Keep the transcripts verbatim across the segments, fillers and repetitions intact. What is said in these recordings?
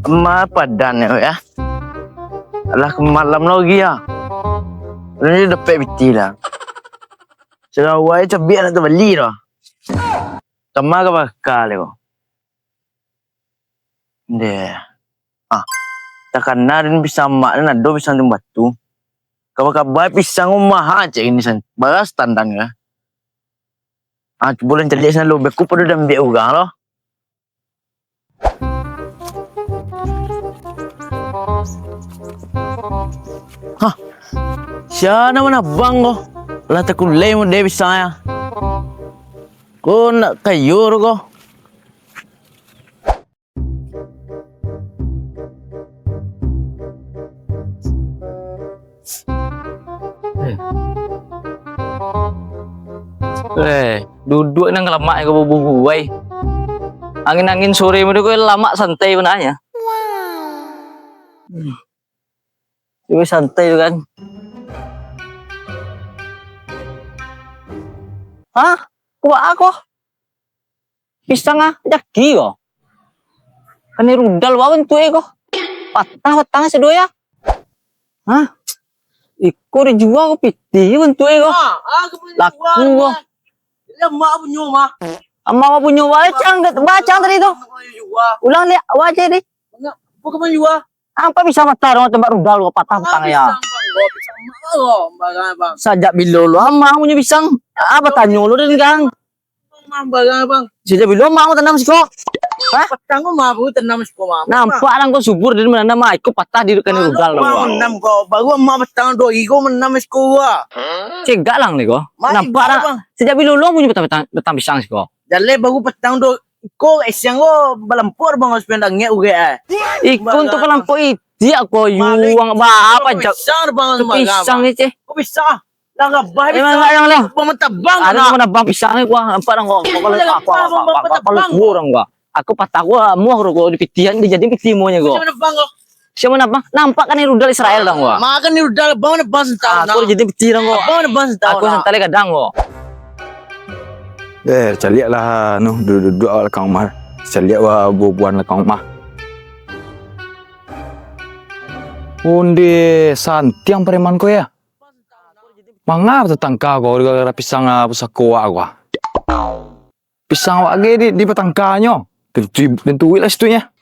Ama padan yo, yo. Alah, ka malam lo lai, yo. Alun dapek pitih lah. Sudah awai cabiak nak tabali doh. Kama ka baka lai ko. Ndeh. Ah, takana den pisang amak den ado pisang timbatu. Kaba-kaba pisang ko maha cek ini san. Bara standar ka. Ah, cubo lah caliak sinan lo. Beko pado diambiak urang lo. Hah, sia nan manabang ko? Lah takulai mode pisangnyo. Ko nak kayo ko. Eh, duduak nan lamak ko babubuai. Angin-angin sore mode ko lamak santai bananyo. Hmm. Cubo santai tu kan. Hah? Kuat ako. Pisang ah, jaki ko. Kanai rudal baa bantuak ko. Patah batang sadoyo. Hah? Iko dijua ko pitih bantuak ko. Ah, ah, ka punyo laku jua, ko. Lah, mak punyo, mah. Amak punyo, bacang, bacang tadi tu. Punyo jua. Ulang liak, wajah deh. Apo ka punyo jua? Apo bisa patah dong tembak rudal ko patah batang yo. Pisang, Bang. Bang, pisang mak lo, Bang, Bang. Sajak bilo lo amang punyo pisang? Ah, batanyo lo den, Kang. Bang, Bang, Bang. Sajak bilo amang tanam siko? Hah? Patang ko mah baru tanam siko, Bang. Nampak dang ko subur den mananam, ah, iko patah di kanai rudal lo. Bang, mananam ko, baru amang patang duo hari ko mananam siko, ah. Cegak lang ni ko. Nampak dang. Bang. Sajak bilo lo punyo batang, batang, batang pisang siko? Jaleh baru patang duo Iko, eh, siang ko balampua, Bang, harus pandangek urek, eh. Iko untuak balampua itiak ko, yuang, baa pajak. Pisang, Bang, tu pisang ni, ceh. Ko pisang. Lah, gabah. Emang pisang. Lah. Bang, manabang pisang ni, gua nampak dang, gua. Aku patah, gua muah, gua dipitihan, dijadian pitih muahnyo, gua. Macam manabang, ko? Siapa manabang? Nampak kan ni rudal Israel dang, gua. Makan ni rudal, Bang, manabang sentang. Aku dijadian pitih dang, gua. Abang manabang sentang. Aku santai gadang, gua. Eh, caliak lah, anu, duduak-duduak awak lakang umah. Caliak wa bubuan lakang umah. Onde santiang pareman ko ya? Manga tatangka ko gara-gara pisang, ah, pusako awak ko, ah? Pisang awak ge di, di patangkanyo. Tentu, tentu lah situ nya.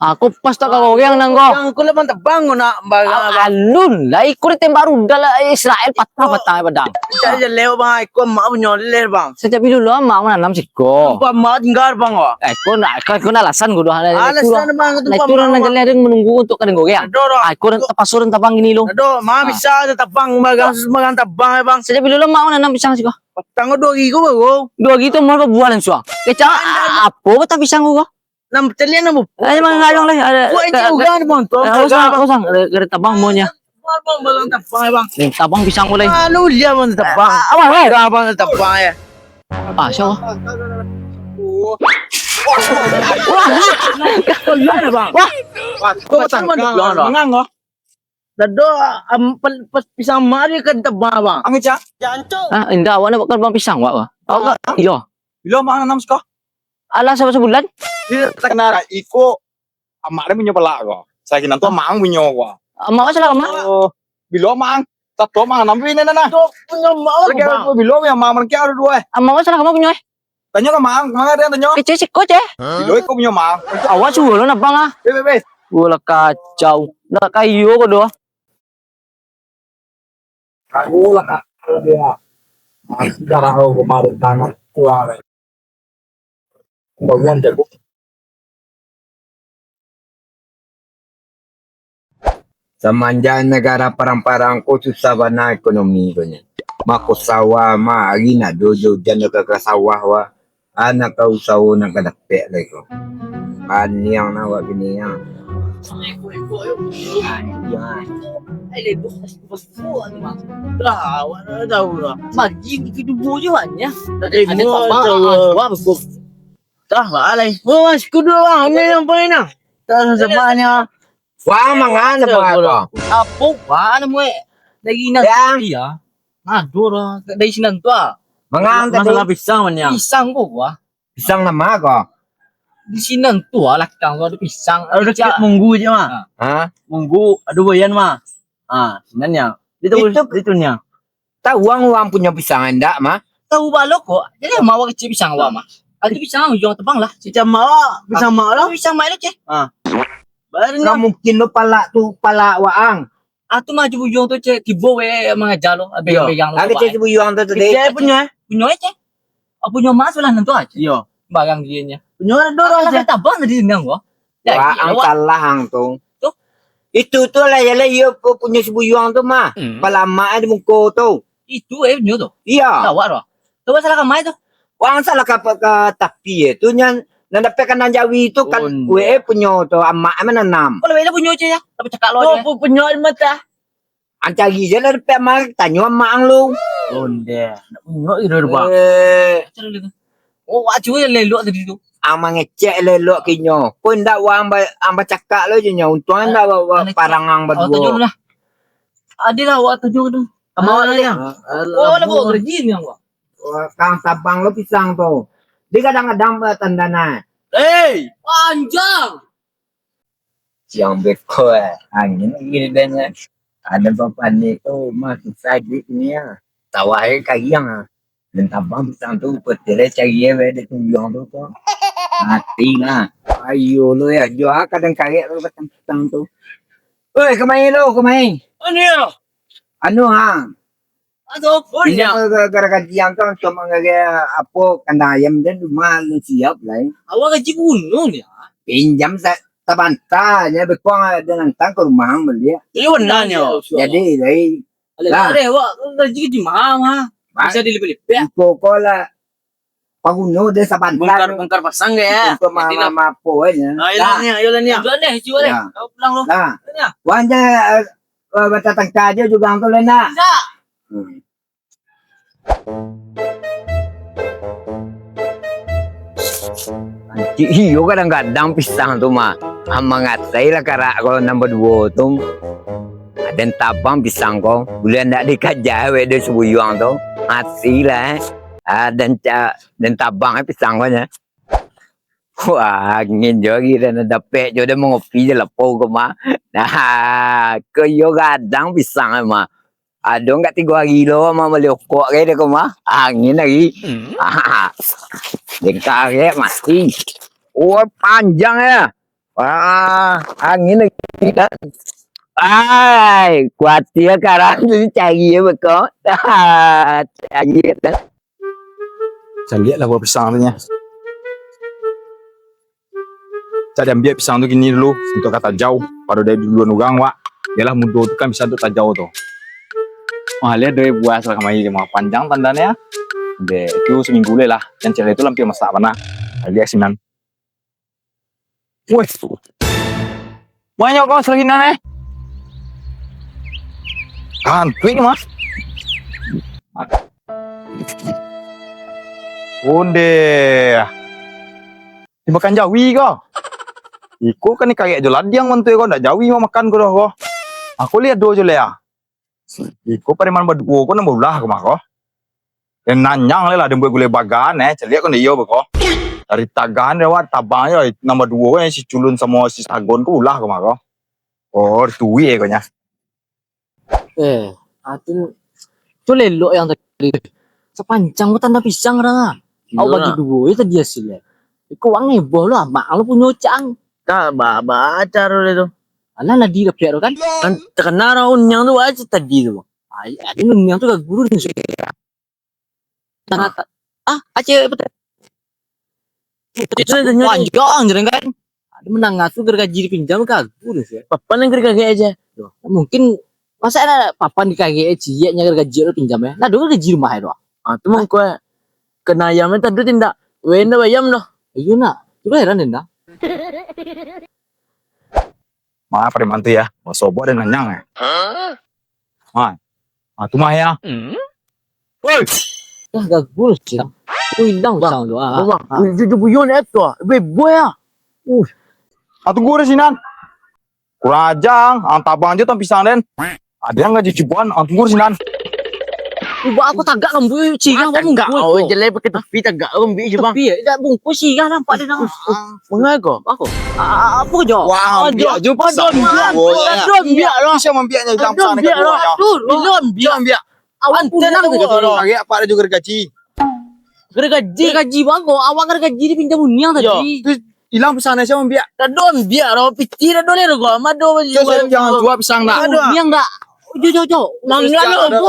Aku pas tak ka goreang nang ko. Yang aku lah mantabang ko nak barang. Alun lah, iko ditembak rudal lah, Israel patah batang padang. Cak je lewat, Bang, iko mak punyo leh, Bang. Sajak bilo lo mak mananam siko? Nampak mak tinggal, Bang, ko. Eh, ko nak, ko, ko nak alasan ko doh. Alasan, Bang, tu, Bang, jaleh den manunggu untuak ka den goreang. Aduh, doh. Ah, iko den tapaso den tabang gini lo. Aduh, mak bisa tabang, barang, barang tabang, Bang. Sajak bilo lo mak mananam pisang siko? Patang ko duo hari ko baru. Duo hari tu mau babuah langsuang. Kecak, apo batang pisang ko? Nan caliak nan bu-, Ayo, Bang, ayo, Bang, lai. Ada, buat ka-, cik urang ni, Bang. Tolong, eh, usang, Bang. Usang. Ada, ada tabang maunya. Bang, Bang, Bang, tabang, Bang. Ni, tabang pisang mulai. Ah, lu lihat, Bang, tabang. Ah, Abang, lai. Dah, Bang, tabang, ya. Ah, siapa? Wah. Kau lihat, Bang. Wah. Wah, kau tangkang, Bang. Mengang, kau. Dado, am, pel-, pes-, pisang mari kan tabang, Bang. Ang, Cak. Ah, indak, awak nak bakal bang pisang, awak, Bang. Awak, ah, iyo. Bilo, Bang, nanam siko? Alah, sa-, sabulan. Iyo, takana iko amak den punyo palak ko. Sakinan tu amak ang punyo ko. Amak awak salah kama? Oh, bilo amak ang? Tato amak ang nampi ni, nah, nah. Tu punyo amak awak, Bang. Bilo punyo amak ang, malengkek ado duo, eh. Amak awak salah kama punyo, eh? Tanyo ka amak ang, manga den tanyo? Kecek siko, ceh. Bilo iko punyo amak ang? Awak suruah lo nabang, ah. Be, be, be. Wah, lah kacau. Nak kayo ko doh. Aku lah, Kak, kalau dia, ah, darah aku kemarin tangan keluar. Bangun jago. Samanjak nagara parang-parang ko susah bana ekonomi ko nyo. Mako sawah mah, ari nak doh ujan-ujan ka sawah wah. Anak ka usaho nan ka dapek lai ko. Paniang nah awak kini, ah. Paniang. Lah, awak dah tahu lah. Bagi bukit dubu je banyak. Ada, ada tambah, ah, dua bukit. Dah, baa lai. Oh, mas, kudu lah. Ini yang paling nah. Dah, sebanyak. Wah, mangan apa, apa? Apo, wah, namu, eh? Dari nasi, ya. Aduh, lah. Dari sinan tu, ah. Mangan tadi. Masalah pisang, man, ya. Pisang ko, wah. Pisang nama ko? Di sinan tu lah, kang tu ado pisang. Ado deket munggu je mah. Ha. Ha? Munggu, ado buayan mah. Ha, sinan ya. Itu, itu, itu nya. Tahu ang urang punyo pisang indak mah? Tahu balo kok. Jadi mawa kecil pisang awak mah. Ado pisang ujuang tebang lah. Pisang mak awak, pisang mak lah. Pisang mak lo ceh. Ha. Nggak mungkin lo palak tu, palak waang. Ah, tu mah Haji Buyuang tu, cek, tibo we mangaja lo, abeng-abeng lo. Lagi cek Haji Buyuang tu tadi. Cek punyo, eh? Punyo, eh, cek? Ah, punyo mak sulah nentu aja. Iyo. Barang dia nya. Punyo ado lah, cek. Tabang tadi dengan gua. Wah, ang salah ang tu. Tu? Itu tu lah, yalah, iyo, pu-, punyo si Buyuang tu mah. Hmm. Palamak di muko tu. Itu, eh, punyo tu? Iya. Lawak tu. Coba salah kamai tu. Wang salah ka, ka tapi, eh, tu nyan, nan dapek kandang jawi tu kan, oh, we punyo tu, amak mananam. Kalau we punyo cek ya, tapi cakak lo. Tu pu-, punyo di mata. Ang cari je lah dapek amak, tanyo amak ang lu. Onde, nak punyo iro rupa. Eh. Oh, wak cuy lelok tadi tu. Ang mangecek lelok kinyo. Ko indak wang ba-, ang bacakak lo je nyo. Untuang indak ba-, ba-, parang ang baduo. Tajam lah. Adalah awak tajam tu. Kamau lah ya. Oh, lah bawa kerja ni awak. Wah, kang tabang lo pisang tu. Di kadang-kadang ba tandana. Hei, panjang. Siang beko, eh. Angin lagi bedanya. Ada bapanik tu, mah susah duit ni ya. Sawah aja kariang ah. Dan tabang pisang tu, petir aja cari aja, ada tunjuang tu kok. Mati lah. Ayo lo ya, jua kadang karek lo batang pisang tu. Oi, kamai lo, kamai. Anu ya? Anu ha. Aduh, pun pinjam ya. Gara-gara gaji ang tu, cuma gara apo, kandang ayam dan rumah lu siap lah. Awak gaji gunung ya? Pinjam sa-, sabanta je, beko ang ado nantang ka rumah ang baliak. Jadi, dari lah. Ada, awak gaji di mana? Bisa dilipek-lipek. Iko ko lah. Paguno deh sabanta. Bongkar, bongkar pasang deh ya. Untuk ma-, ma-, mapo aja. Ayo lah ni, ayo lah ni. Duluan deh, cuba deh. Kau pulang lo. Nah. Wan je, eh, eh, batatangka aja juga angkau lah nak. Bisa. Hmm. Anjik, iyo kadang-kadang pisang tu mah. Ah, mangatai lah karak kalau nambah duo tu. Ah, den tabang pisang ko, buliah ndak dikaja wek dek si Buyuang tu. Mati lah, eh. Ah, den ca-, den tabang, eh, pisang ko nya. Wah, angin jo lagi, den dapek jo, den mangopi jo lapau ko mah. Nah, ko iyo gadang pisang mah. Ado ndak tigo hari lo mah bali okok gai dek ko mah. Angin lagi. Hmm. Ah, den karek mati. Oh, panjang ya. Wah, angin lagi. Ai, kuatia karang tu cari ya beko. Cari ya. Caliak lah buah pisang tu nya. Cak diambiak pisang tu kini dulu, untuak ka tajau, pado dari duluan urang, wak. Bialah mudo tu kan bisa untuak tajau tu. Wah, lihat doi buah salah kamari tu mah, panjang tandanya. Deh, itu seminggu leh lah, yang cewek tu lampir masak panah. Lihat sinan. Weh. Banyak kau salah sinan, eh. Kantuik mah. Onde. Dimakan jawi ko? Iko kan dikarek jo ladiang bantuak ko, ndak jawi mah makan ko doh ko. Aku lihat duo jo leh ah. Iko pareman baduo ko nan baulah ko mah ko. Nan nanyang leh lah, den buek gulai bagan eh, caliak ko ndak iyo beko. Dari tagahan deh wak, tabang yo, nan baduo ko si Culun samo si Sagon ko ulah ko mah ko. Oh, tuik eh ko nya. Eh, atu tu lelok yang tadi tu. Sapanjang ko tanda pisang urang ah. Awak bagi duo je tadi hasilnyo. Iko wang heboh lo, amak lo punyo cang. Ka ba, ba caro dia tu. Alah lah di dapek tu kan. Kan takana urang uniang tu aja tadi tu. Ai, ado uniang tu ka guru ni. Tanah ta-, ah, aja betul. Itu dah tanya. Panjang je kan. Ado menang tu gergaji dipinjam ka guru sih. Papan nan gergaji aja. Mungkin masa ada papan dikarek cieknyo gergaji lo pinjam ya. Nah, dulu gergaji rumah itu. Ah, tu mah kau kena ayam tadi tindak. Wenda bayam doh. Iyo nak. Tu heran dah. Maaf, preman tu ya. Basobok dan nanyang ya. Hah? Ah, tu mah ya. Hmm? Woi! Dah gagus, Cang. Wih, hilang pisang tu, ah. Bang, ah. Wih, jujur buyun, eh, tu, ah. Wih, boy, ah. Wih. Ah, tunggu di sinan. Kurang aja, ang. Ang tabang je tang pisang den. Ada yang gaji cipuan, ang tunggu di sinan. Ubak aku tagak lambuik, sirah. Ah, tagak, bungkus oh, tu. Jelai pakai topi, tagak lambuik je, Bang. Topi, eh, dak bungkus, sirah nampak dia dah. Mangai ko? Aku. Ah, apa je? Wah, ambiak je pisang. Aduh, ambiak lah. Bisa mambiaknya, ilang pisang ni. Aduh, ambiak. Awak pulang tu, Bang. Tarik apa ada juga gaji. Gergaji. Gergaji, Bang, ko. Awak gergaji dipinjam uniang tadi. Tu ilang pisang ni, sia mambiak? Dak ado ambiak doh, pitih dak ado lai doh, ko. Mado. Cok, sia nan jua pisang dak? Ado. Uniang dak? Jo, jo, jo. Mangga ado, ado.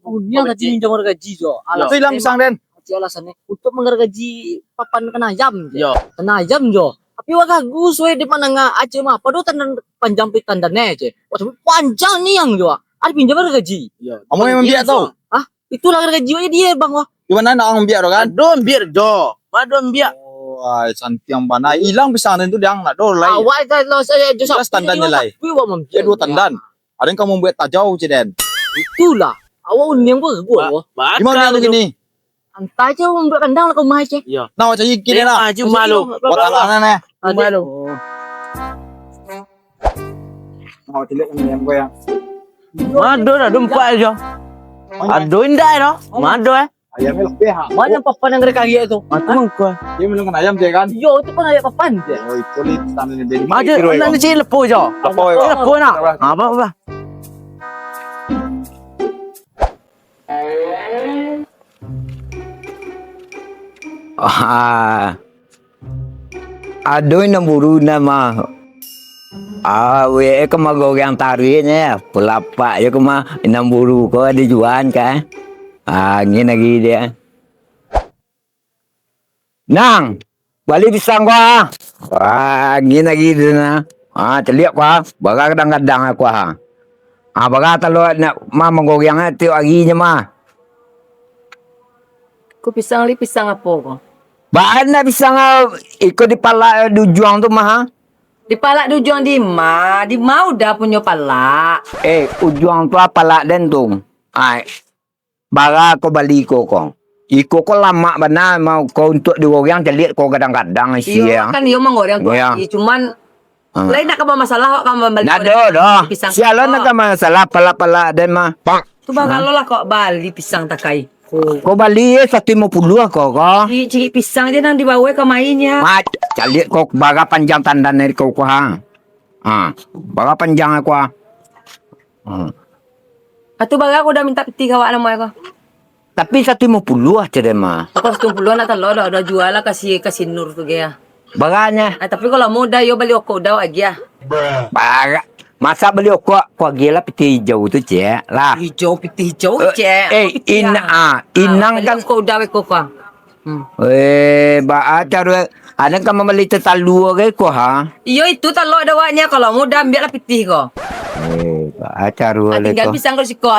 Uniang tadi pinjam gergaji, jo. Tu ilang pisang den. Aceh alasan ni untuk manggargaji papan kandang ayam, jo. Yo. Kandang ayam, jo. Tapi wak gagu suai di pandanga Aceh mah. Pado tandan panjang pi tandan ni, Aceh. Wah, tapi panjang niang, jo. Ada pinjam gergaji. Yo. Amun nan mambiak tu? Hah? Itulah gergaji wak dia, Bang, wah. Di mana nak mambiak tu kan? Ado ambiak, jo. Ado ambiak. Oh, ai, santiang bana. Ilang pisang tu, Dang, nak do lai. Awak kan lo saya jo. Jelas tandan ni lai. Tapi wak mambiak. Dia dua tandan. Ada yang kamu buat tajau, Ciden. Itulah. Awak uniang pun gagu, wah. Di mana tu kini? Antah je, mambuek kandang lah ka rumah je. Iyo. Nah, awak cari kini lah. Cuma lu. Buat tanah ni. Cuma lu. Nah, awak cari kini yang gue ya. Mado dah, ado empat aja. Ado indak doh. Mado, eh. Ayam ni lebih ha. Mana papan yang gede kari tu? Matu mangko. Dia minum kan ayam je kan? Iyo, itu pun ayam papan je. Oh, itu ni tanah ni beli. Aja, nak ni cik lepo je. Lepo ya. Lepo nak. Apa apa. Ah, ado inang buru nan mah. Ah, weh, ka magoreng taruihnyo, palapak yo ka mah, inang buru ko dijual kan. Ah, angin lagi dia. Nang, bali pisang ko, ah. Wah, angin lagi tu nah. Ah, caliak ko, ah. Bara kadang-kadang ko, ah. Ah, bara talo nak mah manggoreng tiok arinyo mah. Ko pisang li, pisang apo ko? Baa nak pisang, ah, iko dipalak di ujuang tu mah, ah. Dipalak di ujuang di ma? Di ma Uda punyo palak? Eh, ujuang tu, ah, palak den tu. Ai. Bara ko bali ko, ko? Iko ko lamak bana, mau ko untuak digoreng, caliak ko gadang-gadang isi. Iyo, kan iyo manggoreng ko. Iyo. Cuman, lain nak ka bamasalah awak ka mambali. Ndak ado doh. Sialan nak ka masalah, palak-palak den mah. Tu bagalo lah kok bali pisang takai ko. Ko bali, eh, satu limo puluah ko, ko. Cik, cik pisang je nang dibawa ka mainnya. Mat, caliak ko bara panjang tandan dari ko, ko, ha. Ha, bara panjang ko, ha. Hmm. Atu bara ko udah minta pitih ka awak namo ko. Tapi satu limo puluah cedema. Kok satu limo puluah nak talo dah, dah jual lah kasih, kasih Nur tu ge. Baranya. Ah, tapi kalau mudah yo bali okok dah awak agiah. Bara. Masa bali okok, ko agiah lah pitih hijau tu, cek lah. Hijau, pitih hijau, cek. Eh, in-, ah, inang kan okok udah weko ko. Hmm. Eh, baa caro, aden ka mambali tatalua ge ko, ha? Iyo, itu talua dek awaknyo, kalau mudah ambiak lah pitih ko. Eh, baa caro. Ah, tinggal ko. Pisang ko siko.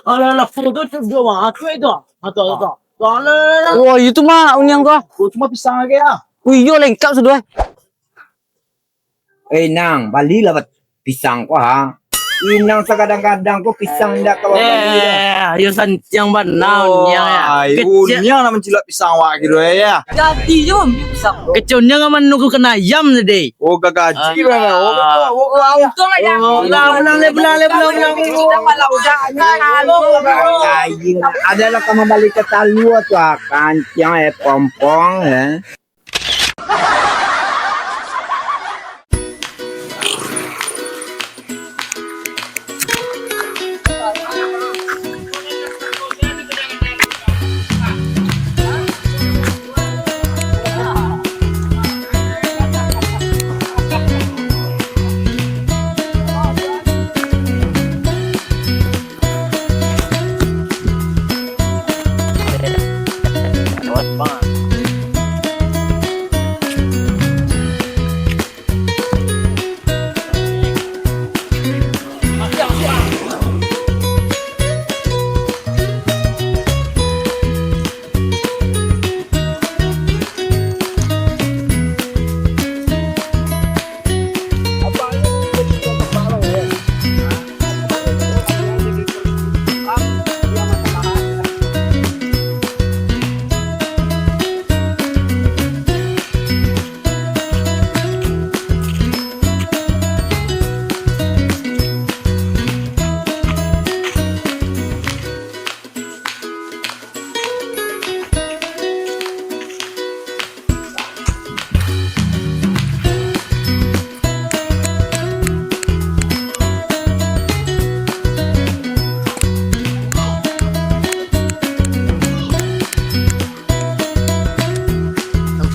Alah, alah, foto tu dua mah, aku itu. Atau, atau. Alah, alah, alah. Wah, itu mah uniang ko. Oh, cuma pisang lagi ya. Oh, iyo, lengkap sudah. Eh, Nang, balilah bat-, pisang ko, ha. Inang sakadang-kadang ko pisang indak kawa bali, eh. Ayo santiang bana, oh, uniang, ya. Ai, kecil. Uniang nak mancilak pisang awak kiro, ya. Jadi je ambiak pisang. Kecil uniang ka manunggu kena ayam tadi. Oh, gagaji lah. Oh, oh, oh, untung aja. Oh, pulang, pulang, pulang, pulang, pulang. Adalah ka mambali tatalua tu, ah, kancang, eh, pompong, eh.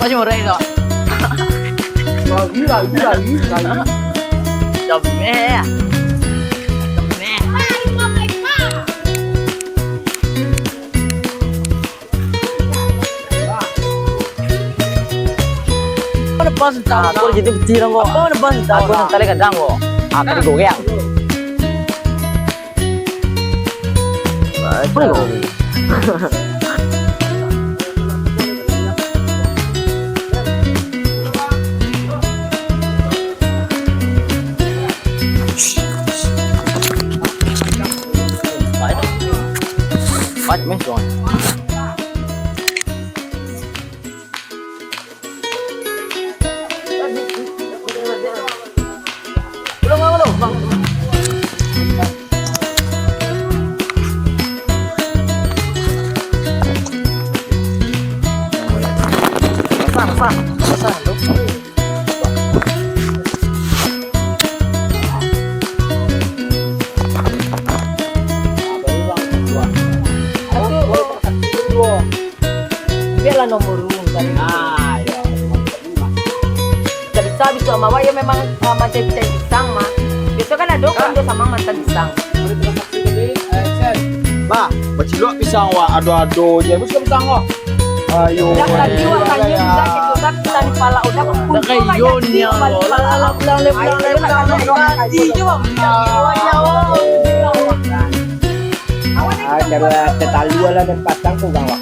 Masih murah itu. Lagi, lagi, lagi, lagi. Domeh. Domeh. Apa nak bahas tentang? Aku jadi peti dong, kok. Apa nak bahas tentang? Aku nak tali kadang, kok. Ah, tali goreng. Apa ya? Banyak meh, tuan. Pasang, pasang. Pasang tu. Biarlah nomor urun tadi. Ah, ya. Tidak bisa, bisa, Mak. Wak, ya memang, ah, macam cari pisang, Mak. Biasa kan ada kan, dia sama mantan pisang. Bah, bacilok pisang, wak, ado-ado je. Bukan pisang, wak. Ayo. Dah tadi wak tanya juga gitu, tapi tadi pala udah kumpul. Dah kayak Yoni yang lo. Lah, lah, lah, pulang, pulang, pulang, pulang, pulang. Mati je, wak. Ah, cara tetalu lah dan pasang tu, bang, wak.